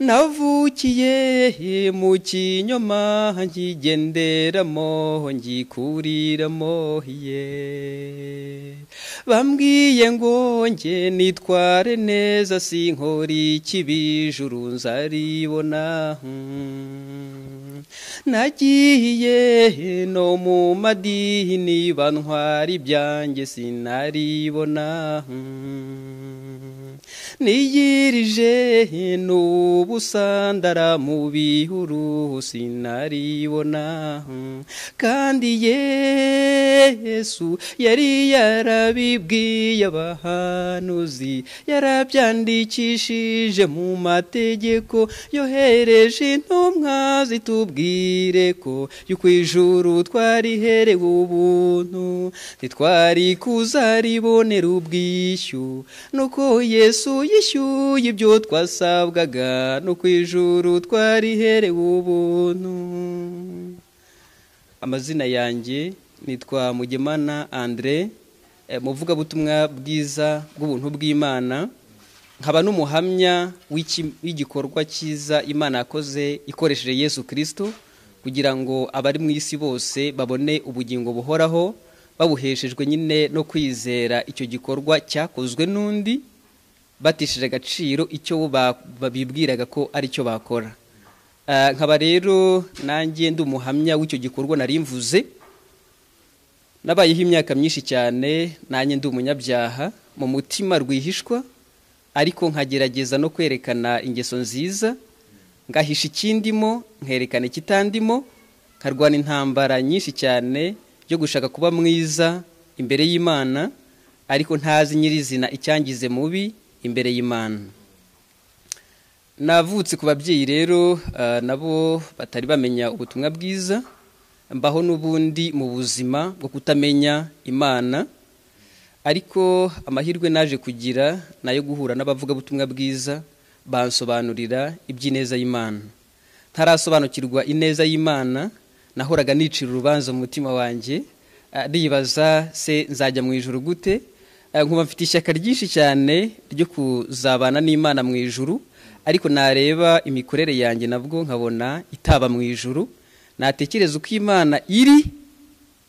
Navukiye mu kinyoma nkigenderamo ngikuriramo ye. Bambwiye ngo nge nitware neza sinkora ikibi ijuru nzaribona. Nagiye no mu madini bantwara ibyanjye sinaribona. Niyirije n'ubusandara mu bihuru sinaribona. Kandi Yesu yari yarabibwiye abahanuzi, yarabyandikishije mu mategeko, yohereje intumwa zitubwire ko yuko ijuru twariherewe ubuntu, ntitwari kuzaribonera ubwishyu. Nuko Yesu yishyuye ibyo twasabwaga, nuko ijuru twariherewe ubuntu. Amazina yanjye nitwa Mugemana Andre, muvugabutumwa bwiza bw'ubuntu bw'Imana, nkaba n'umuhamya w'igikorwa cyiza Imana yakoze ikoresheje Yesu Kristo kugira ngo abari mu isi bose babone ubugingo buhoraho, babuheshejwe nyine no kwizera icyo gikorwa cyakozwe n'undi, batishije agaciro icyo babibwiraga ko ari cyo bakora. Nkaba rero nanjye ndi umuhamya w'icyo gikorwa nari mvuze. Nabayeho imyaka myinshi cyane nanjye ndi umunyabyaha mu mutima rwihishwa, ariko nkagerageza no kwerekana ingeso nziza, ngahisha ikindimo nkerekana ikitandimo, nkarwana intambara nyinshi cyane yo gushaka kuba mwiza imbere y'Imana, ariko ntazi nyirizina icyangize mubi imbere y'Imana. Navutse ku babyeyi rero nabo batari bamenya ubutumwa bwiza, mbaho n'ubundi mu buzima bwo kutamenya Imana, ariko amahirwe naje kugira nayo guhura n'abavugabutumwa bwiza bansobanurira iby'ineza y'Imana. Ntarasobanukirwa ineza y'Imana, nahoraga nicira urubanza mu mutima wanjye, nibaza se nzajya mu ijuru gute? Nkuba mfite ishyaka ryinshi cyane ryo kuzabana n'Imana mu ijuru, ariko nareba imikorere yanjye nabwo nkabona itaba mu ijuru. Natekereza uko Imana iri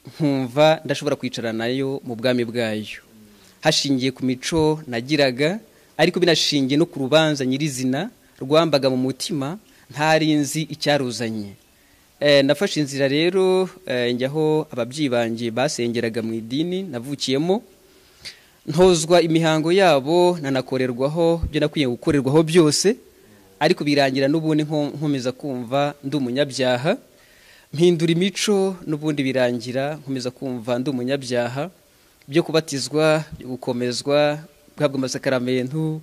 nkumva ndashobora kwicara nayo mu bwami bwayo, hashingiye ku mico nagiraga, ariko binashingiye no ku rubanza nyirizina rwambaga mu mutima ntari nzi icyaruzanye. Nafashe inzira rero njyaho ababyeyi banjye basengeraga mu idini navukiyemo, ntozwa imihango yabo, nanakorerwaho ibyo nakwiye gukorerwaho byose, ariko birangira n'ubundi nkomeza kumva ndi umunyabyaha. Mpindura imico n'ubundi birangira nkomeza kumva ndi umunyabyaha. Byo kubatizwa, byo gukomezwa, guhabwa amasakaramentu,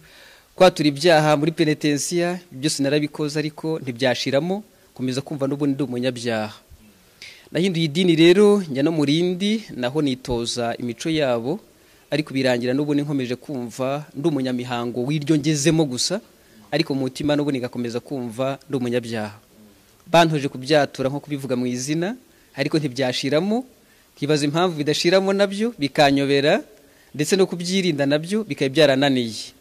kwatura ibyaha muri penetensiya, byose narabikoze ariko ntibyashiramo, nkomeza kumva n'ubundi ndi umunyabyaha. Nahinduye idini rero njya no mu rindi, naho nitoza imico yabo, ariko birangira n'ubundi nkomeje kumva ndi umunyamihango w'iryo ngezemo gusa, ariko mu mutima n'ubundi ngakomeza kumva ndi umunyabyaha. Bantoje kubyatura nko kubivuga mu izina, ariko ntibyashiramo, nkibaza impamvu bidashiramo nabyo bikanyobera, ndetse no kubyirinda nabyo bikaba byarananiye.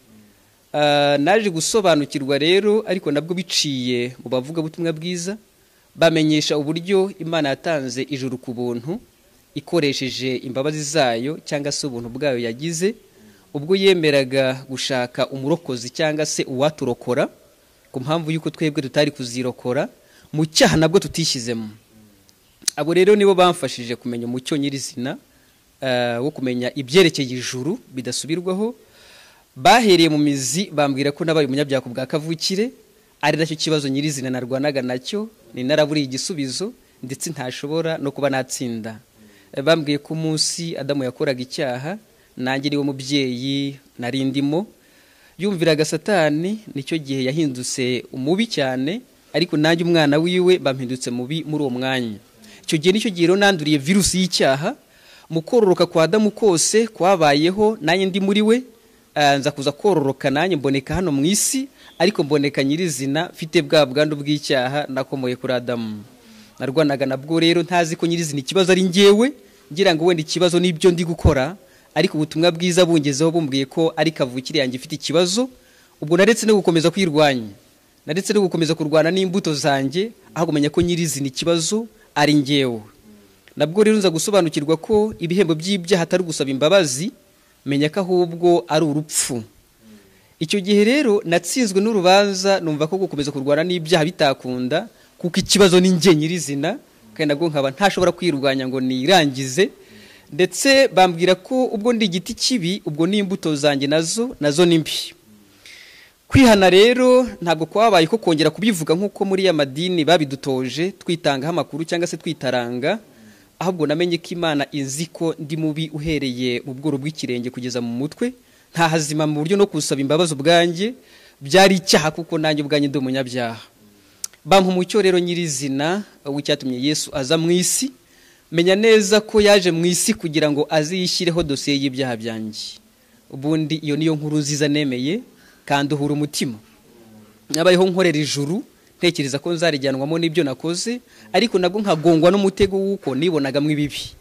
Naje gusobanukirwa rero, ariko nabwo biciye mu bavugabutumwa bwiza, bamenyesha uburyo Imana yatanze ijuru ku buntu ikoresheje imbabazi zayo cyangwa se ubuntu bwayo yagize, ubwo yemeraga gushaka umurokozi cyangwa se uwaturokora ku mpamvu y'uko twebwe tutari kuzirokora mu cyaha nabwo tutishyizemo. Abo rero nibo bamfashije kumenya umucyo nyirizina wo kumenya ibyerekeye ijuru bidasubirwaho. Bahereye mu mizi bambwira ko nabaye umunyabyaha bwa kavukire, ari nacyo kibazo nyirizina narwanaga nacyo, ni naraburiye igisubizo ndetse ntashobora no kuba natsinda. Bambwiye ko umunsi Adamu yakoraga icyaha nanjye niwe mubyeyi narindimo, yumviraga Satani, nicyo gihe yahindutse umubi cyane, ariko nanjye umwana wiwe bampindutse mubi muri uwo mwanya. Icyo gihe nicyo gihe rero nanduriye virusi y'icyaha, mu kororoka kwa Adamu kose kwabayeho nanjye ndi muri we, nza kuza kororoka nanjye mboneka hano mu isi, ariko mboneka nyirizina mfite bwa bwandu bw'icyaha nakomoye kuri Adamu. Narwanaga nabwo rero ntazi ko nyirizina ikibazo ari njyewe, ngira ngo wenda ikibazo nibyo ndi gukora, ariko ubutumwa bwiza bungezeho bumbwiye ko ari kavukire yanjye ifite ikibazo. Ubwo naretse no gukomeza kwirwanya, Naretse no gukomeza kurwana n'imbuto zanjye, aho kumenya ko nyirizina ikibazo ari njyewe. Nabwo rero nza gusobanukirwa ko ibihembo by'ibyaha atari gusaba imbabazi, menya ko ahubwo ari urupfu. Icyo gihe rero natsinzwe n'urubanza, numva ko gukomeza kurwana n'ibyaha bitakunda, kuko ikibazo ni njye nyirizina, kandi nabwo nkaba ntashobora kwirwanya ngo nirangize. Ndetse bambwira ko ubwo ndi igiti kibi, ubwo n'imbuto zanjye nazo ni mbi. Kwihana rero ntabwo kwabaye ko kongera kubivuga nk'uko muri ya madini babidutoje, twitangaho amakuru cyangwa se twitaranga, ahubwo namenye ko Imana izi ko ndi mubi uhereye mu bworo bw'ikirenge kugeza mu mutwe, nta hazima mu buryo no kusaba imbabazi ubwanjye byari icyaha, kuko nanjye ubwanjye ndi umunyabyaha. Bampa umucyo rero nyirizina w'icyatumye Yesu aza mu isi, menya neza ko yaje mu isi kugira ngo aziyishyireho dosiye y'ibyaha byanjye. Ubundi iyo niyo nkuru nziza nemeye kandi uhura umutima. Nabayeho nkorera ijuru ntekereza ko nzarijyanwamo n'ibyo nakoze, ariko nabwo nkagongwa n'umutego w'uko nibonagamo ibibi,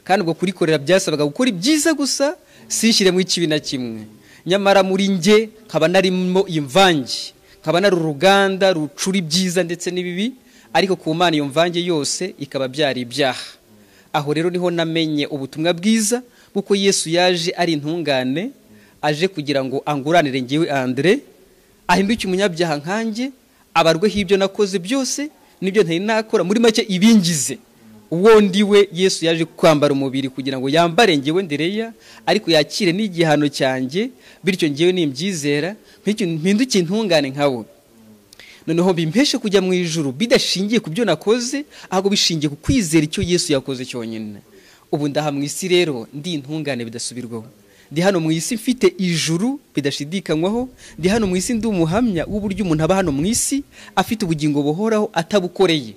kandi ubwo kurikorera byasabaga gukora ibyiza gusa sinshyiremo ikibi na kimwe. Nyamara muri njye nkaba narimo imvange, nkaba nari uruganda rucura ibyiza ndetse n'ibibi, ariko ku Mana iyo mvange yose ikaba byari ibyaha. Aho rero niho namenye ubutumwa bwiza bw'uko Yesu yaje ari intungane, aje kugira ngo anguranire njyewe Andre, ahinduke umunyabyaha nkanjye, abarweho ibyo nakoze byose n'ibyo ntari nakora, muri make ibingize uwo ndiwe. Yesu yaje kwambara umubiri kugira ngo yambare njyewe Ndereya, ariko yakire n'igihano cyanjye, bityo njyewe nimbyizera mpinduke intungane nkawe. Noneho bimpeshe kujya mu ijuru bidashingiye ku byo nakoze, ahubwo bishingiye ku kwizera icyo Yesu yakoze cyonyine. Ubu ndaha mu isi rero ndi intungane bidasubirwaho, ndi hano mu isi mfite ijuru bidashidikanywaho, ndi hano mu isi ndi umuhamya w'uburyo umuntu aba hano mu isi afite ubugingo buhoraho atabukoreye,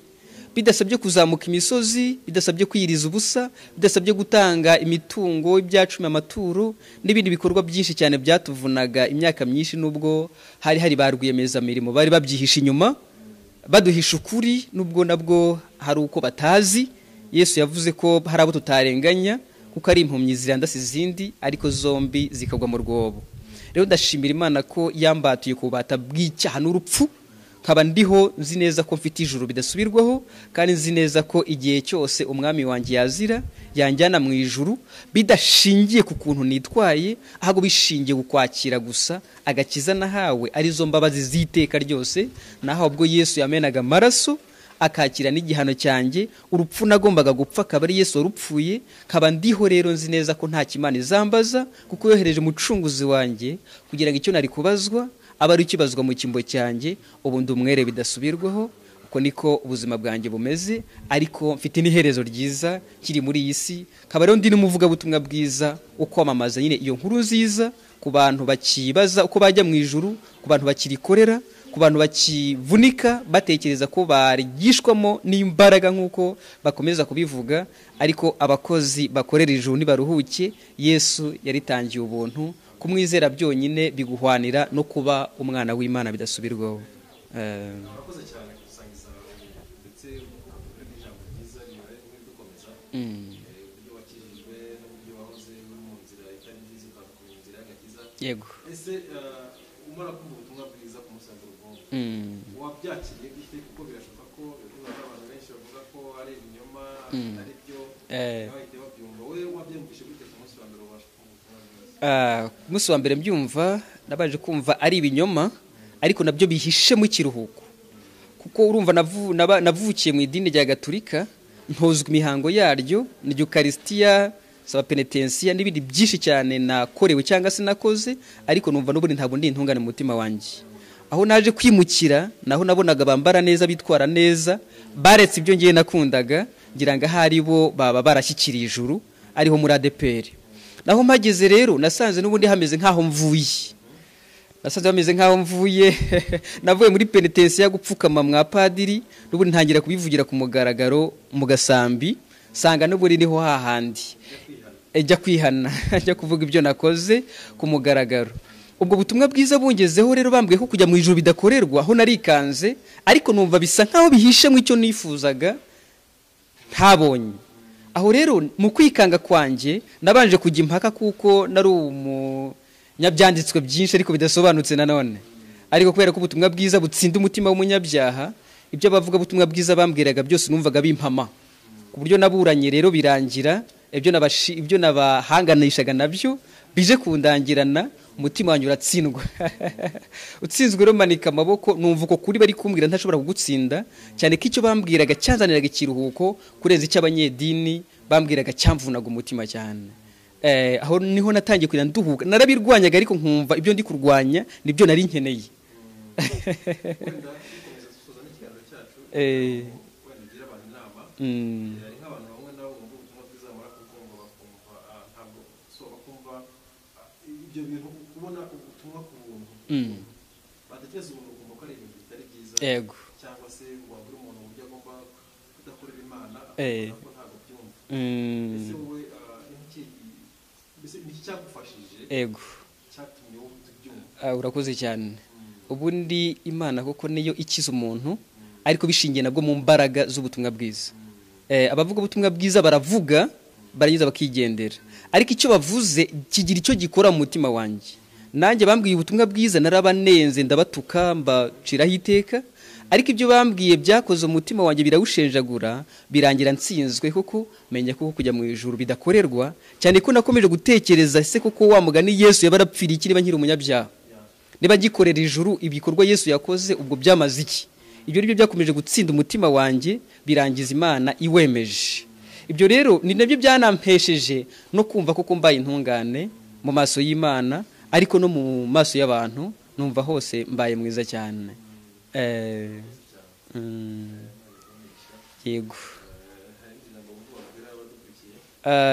bidasabye kuzamuka imisozi, bidasabye kwiyiriza ubusa, bidasabye gutanga imitungo, ibyacumi, amaturo n'ibindi bikorwa byinshi cyane byatuvunaga imyaka myinshi, nubwo hari ba rwiyemezamirimo bari babyihisha inyuma baduhisha ukuri, nubwo nabwo hari uko batazi. Yesu yavuze ko hari abo tutarenganya kuko ari impumyi zirandase izindi, ariko zombi zikagwa mu rwobo. Rero ndashimira Imana ko yambatuye ku bubata bw'icyaha n'urupfu, nkaba ndiho nzi neza ko mfite ijuru bidasubirwaho, kandi nzi neza ko igihe cyose umwami wanjye yazira yanjyana mu ijuru bidashingiye ku kuntu nitwaye, ahubwo bishingiye ku kwakira gusa agakiza nahawe, arizo mbabazi z'iteka ryose. Naho ubwo Yesu yamenaga amaraso akakira n'igihano cyanjye, urupfu nagombaga gupfa akaba ari Yesu warupfuye, nkaba ndiho rero nzi neza ko nta kimana izambaza, kuko yohereje umucunguzi wanjye kugira ngo icyo nari kubazwa aba ari ukibazwa mu cyimbo cyanjye. Ubu ndi umwere bidasubirwaho, uko niko ubuzima bwanjye bumeze, ariko mfite n'iherezo ryiza kiri muri iyi si. Nkaba rero ndi n'umuvugabutumwa bwiza wo kwamamaza nyine iyo nkuru nziza ku bantu bakibaza uko bajya mu ijuru, ku bantu bakirikorera, ku bantu bakivunika batekereza ko barigishwamo n'imbaraga nk'uko bakomeza kubivuga, ariko abakozi bakorera ijuru nibaruhuke. Yesu yaritangiye ubuntu, kumwizera byonyine biguhwanira no kuba umwana w'Imana bidasubirwaho. Murakoze cyane kudusangiza ndetse n'ijambo ryiza ridukomeza, uburyo wakijijwe n'uburyo wahoze mu nzira itari nziza ukaza kumenya inzira y'agakiza. Yego. Ese umara kumva ubutumwa bwiza ku munsi wa mbere ubwonko wabyakiriye gute? Kuko birashoboka ko abantu benshi bavuga ko ari ibinyoma ari byo, bahita babyumva. Wowe wabyumvise gute ku munsi wa mbere ubasha kumva ubutumwa bwiza? Ku munsi wa mbere mbyumva nabanje kumva ari ibinyoma, ariko nabyo bihishe mu kiruhuko, kuko urumva navukiye mu idini rya Gatulika, ntozwa imihango yaryo, ni Eucharistia, saba penetensiya n'ibindi byinshi cyane nakorewe cyangwa se nakoze, ariko numva n'ubundi ntabwo ndi intungane mu mutima wanjye. Aho naje kwimukira naho nabonaga bambara neza, bitwara neza, baretse ibyo ngiye nakundaga, ngira ngo ahari bo baba barashyikiriye ijuru, ariho muri ADEPR. Naho mpageze rero nasanze n'ubundi hameze nkaho mvuye, nasanze hameze nkaho mvuye navuye muri penetensiya gupfukama mwa padiri, n'ubundi ntangira kubivugira ku mugaragaro mu gasambi, sanga n'ubundi niho hahandi ejya kwihana, ajya kuvuga ibyo nakoze ku mugaragaro. Ubwo butumwa bwiza bungezeho rero bambwiye ko kujya mu ijuru bidakorerwa, aho narikanze, ariko numva bisa nkaho bihishe mu icyo nifuzaga ntabonye. Aho rero mu kwikanga kwanjye nabanje kujya impaka, kuko nari umunyabyanditswe byinshi ariko bidasobanutse nanone. Ariko kubera ko ubutumwa bwiza butsinda umutima w'umunyabyaha, ibyo abavuga ubutumwa bwiza bambwiraga byose numvaga bimpama, ku buryo naburanye rero birangira ibyo nabahanganishaga nabyo bije kundangirana, umutima wanjye uratsindwa. Utsinzwe rero manika amaboko, numva uko kuri bari kumbwira ntashobora kugutsinda, cyane ko icyo bambwiraga cyanzaniraga ikiruhuko kurenza icyo abanyedini bambwiraga cyamvunaga umutima cyane. Aho niho natangiye kugenda nduhuka, narabirwanyaga ariko nkumva ibyo ndi kurwanya nibyo nari nkeneye. Wenda dukomeza dusoza n'ikiganiro cyacu, wenda ugira abantu inama. Hari nk'abantu bamwe nabo bumva ubutumwa bwiza, bamara kubwumva bakumva ntabwo so bakumva ibyo bintu, kubona ubutumwa ku buntu, batekereza ubuntu bakumva ko ari ibintu bitari byiza, cyangwa se wabura umuntu uburyo agomba kudakorera Imana, akumva ko ntabwo byumva. Ese wowe mbese ni iki cyagufashije cyatumye wowe ubyumva? Urakoze cyane. Ubundi Imana koko niyo ikiza umuntu, ariko bishingiye nabwo mu mbaraga z'ubutumwa bwiza. Abavuga ubutumwa bwiza baravuga barangiza bakigendera, ariko icyo bavuze kigira icyo gikora mu mutima wanjye. Nanjye bambwiye ubutumwa bwiza narabanenze, ndabatuka, mbaciraho iteka, ariko ibyo bambwiye byakoze umutima wanjye birawushenjagura, birangira nsinzwe kuko menya ko kujya mu ijuru bidakorerwa, cyane ko nakomeje gutekereza se koko wa mugani Yesu yabarapfiriye iki niba nkiri umunyabyaha, niba ngikorera ijuru ibikorwa Yesu yakoze ubwo byamaze iki? Ibyo nibyo byakomeje gutsinda umutima wanjye, birangiza Imana iwemeje. Ibyo rero ni nabyo byanampesheje no kumva koko mbaye intungane mu maso y'Imana, ariko no mu maso y'abantu numva hose mbaye mwiza cyane. Yego.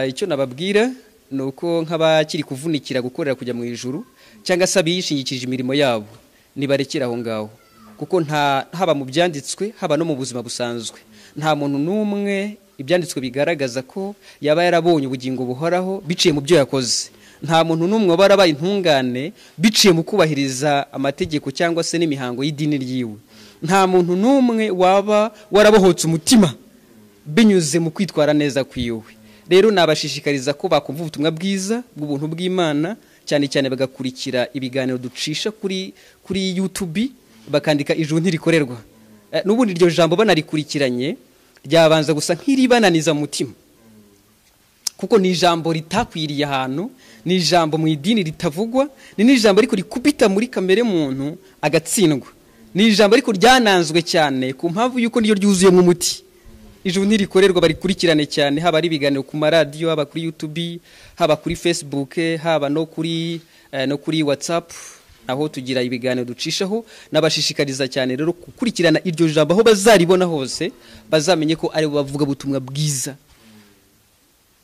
Icyo nababwira ni uko nk'abakiri kuvunikira gukorera kujya mu ijuru, cyangwa se abishingikirije imirimo yabo, nibarekera aho ngaho, kuko nta haba mu byanditswe haba no mu buzima busanzwe nta muntu n'umwe ibyanditswe bigaragaza ko yaba yarabonye ubugingo buhoraho biciye mu byo yakoze. Nta muntu n'umwe waba yarabaye intungane biciye mu kubahiriza amategeko cyangwa se n'imihango y'idini ryiwe. Nta muntu n'umwe waba warabohotse umutima binyuze mu kwitwara neza kwiwe. Rero nabashishikariza ko bakumva ubutumwa bwiza bw'ubuntu bw'Imana, cyane cyane bagakurikira ibiganiro ducisha kuri YouTube, bakandika ijuru ntirikorerwa. N'ubundi iryo jambo banarikurikiranye ryabanza gusa nk'iribananiza mu mutima, kuko ni ijambo ritakwiriye ahantu, ni ijambo mu idini ritavugwa, ni n'ijambo ariko rikubita muri kamere muntu agatsindwa, ni ijambo ariko ryananzwe cyane ku mpamvu yuko niyo ryuzuyemo umuti. Ijuru ntirikorerwa barikurikirane cyane, haba ari ibiganiro ku maradiyo, haba kuri YouTube, haba kuri Facebook, haba no kuri WhatsApp, aho tugira ibiganiro ducishaho. Nabashishikariza cyane rero gukurikirana iryo jambo aho bazaribona hose, bazamenye ko ari bo bavuga ubutumwa bwiza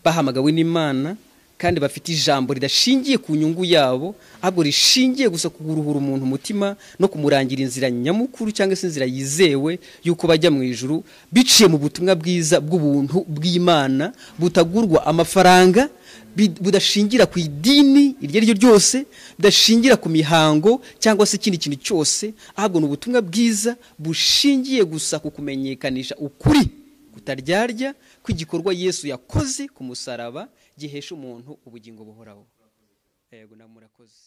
bahamagawe n'Imana, kandi bafite ijambo ridashingiye ku nyungu yabo, ahubwo rishingiye gusa kuguruhura umuntu umutima no kumurangira inzira nyamukuru cyangwa se inzira yizewe yuko bajya mu ijuru biciye mu butumwa bwiza bw'ubuntu bw'Imana, butagurwa amafaranga, budashingira ku idini iryo ari ryo ryose, budashingira ku mihango cyangwa se ikindi kintu cyose, ahubwo ni ubutumwa bwiza bushingiye gusa ku kumenyekanisha ukuri kutaryarya kw'igikorwa Yesu yakoze ku musaraba gihesha umuntu ubugingo buhoraho. Yego, namurakoze.